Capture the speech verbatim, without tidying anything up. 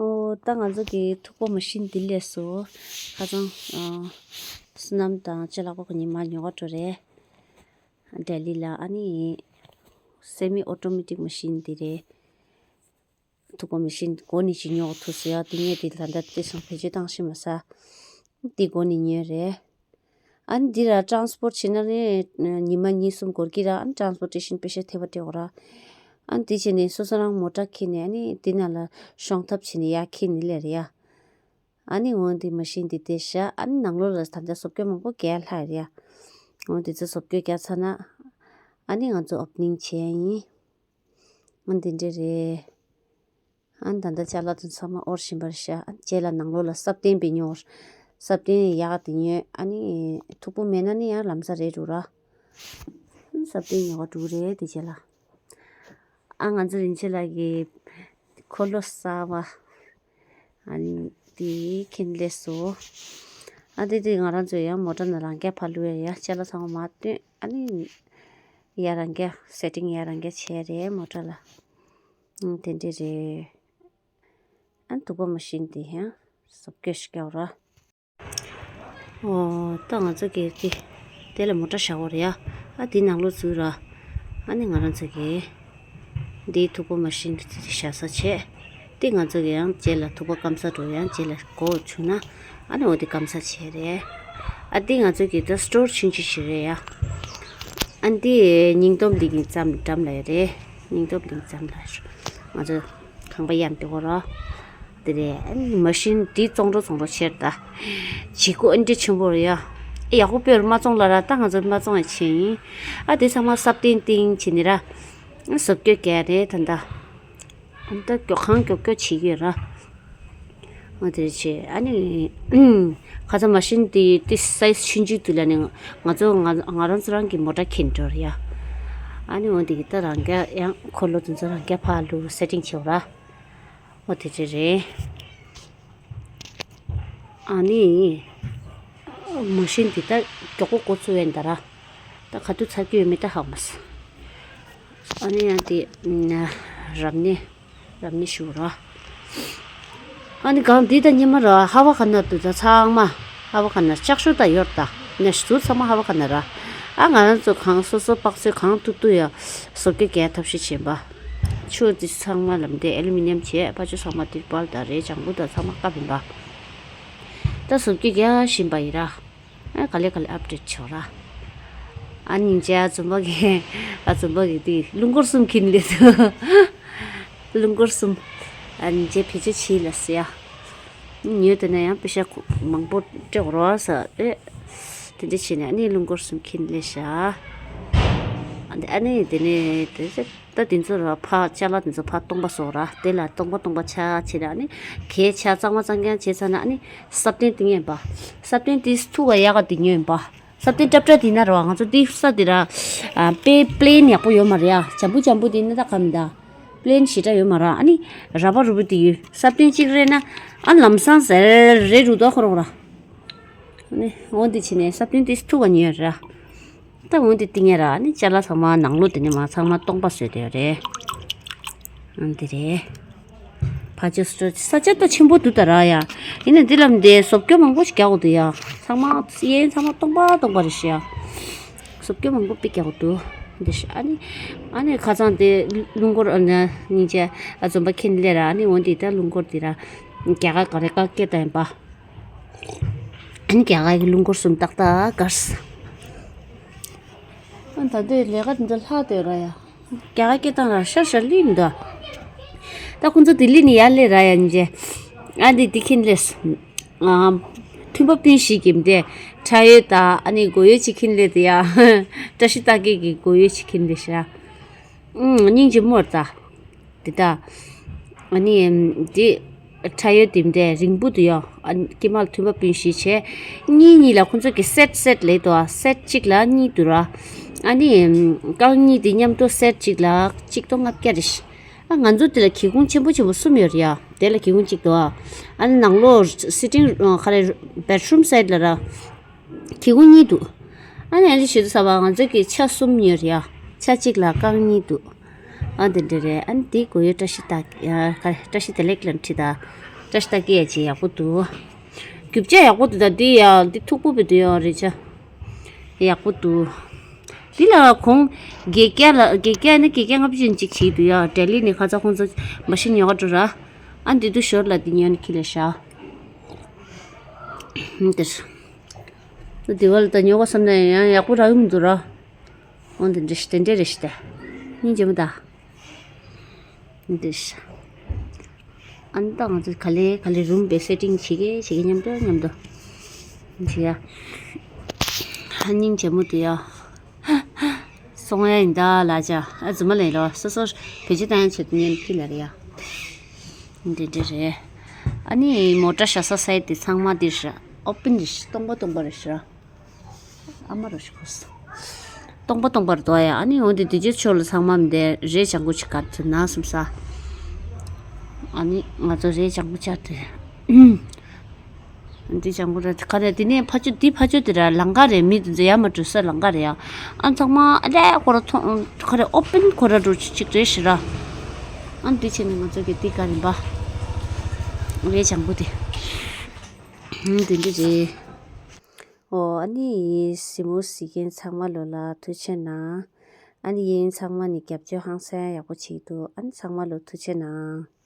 ཨོ། ད་ང་ཚོ་གི་མཐུག་པོ་མ་ཤིན་འདི་སླེབས་སོང་། ཁ་སང་ཨ་བསོད་ནམས་དང་ཅ་ལགས་པོ་གཉིས་མར་ཉོ་ག་འགྲོ་རེད། ལྡི་ལི་ལ། ཨ་ནི་སེ་མི་ཨོ་ཊོ་མེ་ཊིག་མ་ཤིན་འདི་རེད། མཐུག་པོ་མ་ཤིན་འདི་སྒོ་ནས་ཅིག་ཉོ་ཐུབ་སོང་ཡ། འདི་ངས་འདི་ད་ལྟ་དེ་སང་བེད་སྤྱོད་བཏང་ཤེས་མ་སོང་། འདི་སྒོ་ནས་ཉོས་རེད། ཨ་ནི་འདི་ར་ཊ་རན་སི་པོར་ཊི་བྱེད་ན་ནི་ཉི་མ་གཉིས་གསུམ་འགོར་གི་ར། ཨ་ནི་ཊ་རན་སི་པོར་ཊེ་ཤན་པེ་ཤ་ཐེབས་པ་སྤྲད་དགོས་ར། ཨ་ནི་དེ་བྱས་ནས་སོ་སོ་རང་མོ་ཊ་ཁྱེར་ནས་ཨ་ནི་འདི་ནང་ལ་ཤོང་ཐབས་བྱས་ནས་ཡར་ཁྱེར་ནས་སླེབས་རེད་ཡ། ཨ་ནི་འོ་འདི་མ་ཤིན་འདི་བསྡད་ཤག་ཨ་ནི་ནང་ལོགས་ལ་ད་ལྟ་བཟོ་བཀོད་མང་པོ་རྒྱག་ལྷག་རེད་ཡ། འོ་འདི་ཚོ་བཟོ་བཀོད་རྒྱག་ཚར་ན་ཨ་ནི་ང་ཚོ་ཨོ་པ་ནིང་བྱེད་ཡ་ཡིན། ཨ་འདི་འདྲ་རེད། ཨ་ནི་ད་ལྟ་ཅ་ལག་དེ་ཚང་མ་དབོར་བཞིན་པ་རེད་ཤག་ཨ་ནི་རྗེས་ལ་ནང་ལོགས་ལ་སྲབ་ཐེངས་དེ་ཉོ། སྲབ་ཐེངས་ཡག་དེ་ཉོས། ཨ་ནི་མཐུག་པོ་མེད་ན་ནི་ཡང་ལམ་སང་རལ་འགྲོ་ར། ཨ་ནི་སྲབ་ཐེངས་ཉོ་ག་འགྲོ་གི་རེད། དེ་རྗེས་ལ། ཨ་ང་ཚོ་རིན་ཆེན་ལགས་ཀྱི་འཁོར་ལོ་གསར་པ། ཨ་ནི་དེ་ཁྱེར་སླེབས་སོང་། ཨ་དེ་དེ་ང་རང་ཚོ་ཡང་མོ་ཊ་ནང་རང་རྐྱ་ཕར་བླུགས་ཡ། ཡ་ཅ་ལག་ཚང་མ་མར་བཏོན། ཨ་ནི་ཡ་རང་རྐྱ་སེ་ཊིང་ཡ་རང་རྐྱ་བྱས་རེད་མོ་ཊ་ལ། ཨ་དེ་འདྲ་རེད། ཨ་མཐུག་པོ་མ་ཤིན་དེ་ཡང་བཟོ་བཀོད་ཞིག་རྒྱག་ར། ཨོ། ད་ང་ཚོ་གི་དེ་དེ་ལ་མོ་ཊ་བཞག་དགོས་རེད་ཡ། ཨ་དེ་ནང་ལོགས་འཛུལ་ར། ཨ་ནི་ང་རང་ཚོ་གི་འདིའི་མཐུག་པོ་མ་ཤིན་དེ་བཞག་ས་བྱས། དེ་ང་ཚོ་གི་ཡང་རྗེས་ལ་མཐུག་པོ་སྐམ་ས་འགྲོ། ཡང་རྗེས་ལ་སྒོ་བྱུང་ན་ཨ་ནི་འོ་དེ་སྐམ་ས་བྱས་རེད། ཨ་དེ་ང་ཚོ་གི་ད་སི་ཊོར་ཆུང་ཆུང་ཞིག་རེད་ཡ། ཨ་འདི་སྙིང་སྟོབས་གླིང་གི་འགྲམ་འགྲམ་ལ་ཡོད་རེད། སྙིང་སྟོབས་གླིང་འགྲམ་ལ་ང་ཚོ་ཁང་པ་གཡར་འདུག་གོ་ར། དེ་རེད། ཨ་ནི་མ་ཤིན་འདི་བཙོང་འགྲོ་བཙོང་འགྲོ་བྱས་ད། བྱེད་སྒོ་ཨ་འདྲ་ཆེན་པོ་རེད་ཡ། ཨེ་ཡག་པོ་དཔེ་རུ་མ་བཙོང་ལ་ར། ད་ང་ཚོ་མ་བཙོང་ཡ་ཆེ་ཡིན། ཨ་དེ་ཚང་མ་སྲབ་ཐེངས་ཐེངས་བྱས་ནས་ར། ཨ་བཟོ་བཀོད་རྒྱག་རེད་ད་ད། ཨ་ད་མགྱོགས་གང་མགྱོགས་མགྱོགས་བྱེད་ཀྱི་ཡོད་ར། ཨ་དེ་བྱས་ཨ་ནི། ཁ་ཚ་མ་ཤིན་དེ་དེ་སའི་ཛི་ཆུང་ཆུང་དེ་ལ་ནི་ང་ཚོ་ང་ང་རང་ཚོ་རང་གི་མོ་ཊ་ཁྱེར་འགྲོ་ར་ཡ། ཨ་ནི་འོ་དེ་གི་ད་རང་རྐྱ་ཡང་འཁོར་ལོ་དེ་ཚོ་རང་རྐྱ་ཕར་བླུགས་སེ་ཊིང་བྱེད་ར། འོ་དེ་འདྲ་རེད། ཨ་ནི། མ་ཤིན་འདི་ད་མགྱོགས་པོ་འགོ་ཚུགས་པ་ཡིན་ད་ར། ད་ག་དུས་ཚར་རྒྱུ་ཡོད་མེད་ད་ཧ་གོ་མ་སོང་། ཨ་ནི་ཡང་དེ་རབ་གནས་རབ་གནས་ཞུ་ར། ཨ་ནི་གང་འདི་ད་ཉི་མ་ར་ཧ་བ་ག་ན་དུ་ད་ཚང་མ་ཧ་བ་ག་ན་ལྕགས་ཤོག་ད་ཡོད་ད། ནས་ཟུར་ཚང་མ་ཧ་བ་ག་ན་ར། ཨ་ང་རང་ཚོ་གང་སོ་སོ་དཔག་ཚོད་གང་ཐུབ་ཐུབ་ཡ་བཟོ་བཀོད་རྒྱག་ཐབས་ཤེས་བྱེད་པ། ཆུ་འདི་ཚང་མ་ལམ་དེ་ཨེ་ལུ་མི་ནི་ཡམ་བྱས། ཕ་ཆུ་ཚང་མ་ཏིར་པལ་དང་རེད། ལྗང་བུ་དང་ཚང་མ་བཀབ་ཡིན་པ། ད་བཟོ་བཀོད་རྒྱག་བཞིན་པ་ཡིན་ར། ཨ་ག་ལེ་ག་ལེ་ཨབ་ཌེཊ་བྱོས་ར། ཨ་ནི་འཇའ་འཛོམས་པ་གི་ཨ་འཛོམས་པ་གི་དེ་རླུང་འཁོར་གསུམ་ཁྱེར་སླེབས་འདུག་རླུང་འཁོར་གསུམ། ཨ་ནི་འཇའ་བེད་སྤྱོད་བྱེད་ལ་ཟེར་ཡ། ཉོས་དེ་ན་ཡང་པེ་ཤ་མང་པོ་སྤྲད་རོགས་ཟེར་ཨེ། དེ་འདྲ་བྱས་ནས་ཨ་ནི་རླུང་འཁོར་གསུམ་ཁྱེར་སླེབས་ཤག་ཨ་ནི་ཨ་ནི་དེ་ནས་དེ་ཚེ་ད་དེ་ཚོ་ར་ཕར་ཅ་ལག་དེ་ཚོ་ཕར་སྟོང་པ་བཟོ་ར། དེ་ལ་སྟོང་པ་སྟོང་པ་ཆ་བྱས་ནས་ཨ་ནི་གས་ཆ་གཙང་མ་གཙང་རྐྱང་བྱས་ཚར་ན་ཨ་ནི་སྲབ་ཐེངས་དེ་ངན་པ། སྲབ་ཐེངས་དེ་མཐུག་པ་ཡག་ག་དེ་ཉོས་ཡིན་པ། སྲབ་ཐེངས་ཏྲབ་ཏྲ་དེ་ན་ར་བ། ང་ཚོ་དེ་ས་དེ་ར་ཨ་དཔེ་པི་ལེན་ཡག་པོ་ཡོད་མ་རེད་ཡ། འཇམ་པོ་འཇམ་པོ་དེ་ན་ད་ག་མི་ད། པི་ལེན་ཞེ་དྲག་ཡོད་མ་རེད། ཨ་ནི་ར་བ་རུ་བ་དེ་ཡོད། སྲབ་ཐེངས་གཅིག་རེད་ན་ཨ་ལམ་སང་ཟེར་རེད་རུ་དོ་ཁོ་རང་ར། ཨ་ནི་འོ་འདི་བྱས་ནས་སྲབ་ཐེངས་དེ་མཐུག་པ་ཉོས་ར། ད་འོ་འདི་བཏིང་ཡ་ར། ཨ་ནི་ཅ་ལག་ཚང་མ་ནང་ལོགས་དེ་ནས་མ་ཚང་མ་སྟོང་པ་བཟོས་བསྡད་ཡོད་རེད། ཨ་འདི་རེད། ཕ་ཇོ་སི་ཊོར་ས་ཆ་ད་ཆེན་པོ་འདུག་ད་ར་ཡ། ཡིན་ན་འདི་ལམ་དེ་བཟོ་བཀོད་མང་པོ་ཞིག་རྒྱག་དགོས་འདུག་ཡ། ཚང་མ་གཡས་གཡོན་ཚང་མ་སྟོང་པ་སྟོང་པ་རེད་ཤག་བཟོ་བཀོད་མང་པོ་དཔེ་རྒྱག་དགོས་འདུག་འདི་ཤ་ཨ་ནི། ཨ་ནི་ཁ་སང་དེ་རླུང་འཁོར་ཨ་ནི་སྙིང་རྗེ་ཨ་འཛོམས་པ་ཁྱེར་སླེབས་ར། ཨ་ནི་འོ་འདི་ད་རླུང་འཁོར་འདི་ར། རྒྱ་གར་ག་རེ་བཀག་སྐད་བཏང་ཡིན་པ། ཨ་ནི་རྒྱ་གར་གྱི་རླུང་འཁོར་གསུམ་ཏག་ཏག་དཀར་སོང་། ཨ་ད་ལྟའི་ལས་ཀ་འདི་ལྷག་བསྡད་ར་ཡ། རྒྱ་གར་སྐད་བཏང་ར་ཤར་ཤར་ལུས་མི་འདུག་ད་ཁོང་ཚོ་ལྡི་ལི་ནས་ཡར་སླེབས་ར་ཡ་ཉིན་རྗེ། ཨ་འདི་འདི་ཁྱེར་སླེབས་སོང་། ཨ་མཐུན་པ་སྤུན་བཞི་གིས་འདི་ཁྲ་ཡོལ་དང་ཨ་ནི་མགོ་ཡོལ་ཅིག་ཁྱེར་སླེབས་འདུག་ཡ། བཀྲ་ཤིས་རྟགས་བརྒྱད་ཀྱི་མགོ་ཡོལ་ཅིག་ཁྱེར་སླེབས་ཤག་ཨུམ། སྙིང་རྗེ་མོ་རེད་ད། འདི་ད། ཨ་ནི་འདི་ཁྲ་ཡོལ་དེ་འདྲ་རིང་པོ་འདུག་ཡ། ཨ་ནི་དཀྱིལ་མ་ལ་མཐུན་པ་སྤུན་བཞི་བྱས། གཉིས་གཉིས་ལ་ཁོང་ཚོ་གི་སེ་ཊི་སེ་ཊི་ལབ་འདུག་ཨ། སེ་ཊི་གཅིག་ལ་གཉིས་འདུག་ར། ཨ་ནི་རྐང་གཉིས་དེ་མཉམ་དུ་སེ་ཊི་གཅིག་ལ་གཅིག་སྟོང་ལྔ་བརྒྱ་རེད་ཤག་ཨ་ང་ཚོ་དེ་ལ་སྒེའུ་ཁུང་ཆེན་པོ་ཆེན་པོ་གསུམ་ཡོད་རེད་ཡ། དེ་ལ་སྒེའུ་ཁུང་གཅིག་འདུག་ཨ། ཨ་ནི་ནང་ལོགས་སི་ཊིང་རུམ་ག་རེ་བེཌ་རུམ་སའིཌ་ལ་ར། སྒེའུ་ཁུང་གཉིས་འདུག་ཨ་ནི་ཨ་ནི་ཞུ་དུས་ཙམ་པ་ང་ཚོ་གི་ཆ་གསུམ་ཡོད་རེད་ཡ། ཆ་གཅིག་ལ་རྐང་གཉིས་འདུག་ཨ་འདི་འདྲ་རེད། ཨ་ནི་འདི་གོ་ཡོད། བཀྲ་ཤིས་རྟགས་ཡ་ཁ་བཀྲ་ཤིས་བདེ་ལེགས་ལབ་ཁྲིད་ད། བཀྲ་ཤིས་རྟགས་ཀྱི་ཡ་ཅི་ཡག་པོ་འདུག་རྒྱུ་ཆ་ཡག་པོ་འདུག་ད་འདི་ཡ་འདི་མཐུག་པོ་བི་འདུག་ཡ་རེད་ཆ། ཡག་པོ་འདུག་འདི་ལ་གོང་བརྒྱད་བརྒྱ་ལ་བརྒྱད་བརྒྱ་ནི་བརྒྱད་བརྒྱ་ལྔ་བཅུ་ཅིག་བྱེད་འདུག་ཡ། ལྡི་ལི་ནས་ཁ་ཚ་ཁོང་ཚོ་མ་ཤི་ཉོ་ག་འགྲོ་ར། ཨ་འདི་དུ་ཞོར་ལ་འདི་ཉོ་ནི་ཁྱི་ལས་ཤ། འདིར། འདི་བ་ལ་ད་ཉོ་ག་བསམ་ན་ཡང་ཡག་པོ་རག་གི་མི་འདུག་ར། འོ་འདི་འདྲ་ཞིག་དེ་འདྲ་རེ་ཞིག་ད། སྙིང་རྗེ་མོ་ད། འདི་ཞིག་ཨ་ནི་ད་ང་ཚོ་ག་ལེ་ག་ལེ་རུམ་བེ་སེ་ཊིང་བྱེད་ཀྱི་བྱེད་ཀྱི་མཉམ་དུ་མཉམ་དུ། བྱེད་ཡ། ཨ་སྙིང་རྗེ་མོ་དེ་ཡ། སོང་ཡ་ཡིན་ད་ལ་ཅ། ཨ་རྫུན་མ་ལས་ལོ་སོ་སོར་བེད་སྤྱོད་བཏང་ཡ་ཆེད་དུ་ཉན་ཁི་ལ་རེ་ཡ། འདི་འདྲ་རེད། ཨ་ནི་མོ་ཊ་ཤ་ས་སའི་དེ་ཚང་མ་འདི་ཧྲ། ཨོ་པན་འདི་ཧྲ། སྟོང་པ་སྟོང་པ་རེད་ཧྲ། ཨ་མ་རོ་ཞིག་གོ་སྟོང་པ་སྟོང་པར་དོ་ཡ། ཨ་ནི་འོན་ཏེ་དེ་རྗེས་ཕྱོགས་ལ་ཚང་མ་མི་བདེ་རེད། ལྗང་གུ་ཅིག་གར་ཐུབ་ན་སུམ་ས། ཨ་ནི་ང་ཚོ་རེད་ལྗང་གུ་ཅར་ཐུབ། འདི་ལྗང་གུ་ར་ག་རེ་དེ་ནས་ཕ་ཆུ་འདི་ཕ་ཆུ་དེ་ར་ལང་ཀ་རེད། མི་དེ་ཚོ་ཡ་མ་འགྲོ་ས་ལང་ཀ་རེད་ཡ། ཨ་ཚང་མ་ཨ་ལས་ཁོ་ར་ཐོང་ག་རེ་ཨོ་པན་ཁོ་ར་འགྲོ་ཅིག་ཅིག་རེད་ཤི་ར། ཨ་འདི་བྱས་ནས་ང་ཚོ་གི་འདི་ག་རེད་པ། རེད་ལྗང་གུ་དེ། ཨ་འདི་འདི་རེད། ཨོ་ཨ་ནི་གཟིགས་མོ་གཟིགས་མཁན་ཚང་མ་ལོ་ལ་ཐུགས་རྗེ་གནང་། ཨ་ནི་ཡིན་ཚང་མ་ནི་རྒྱབ་སྐྱོར་ཧང་སང་ཡག་པོ་བྱེད་འདུག་ཨ་ནི་ཚང་མ་ལོ་ཐུགས་རྗེ་གནང་།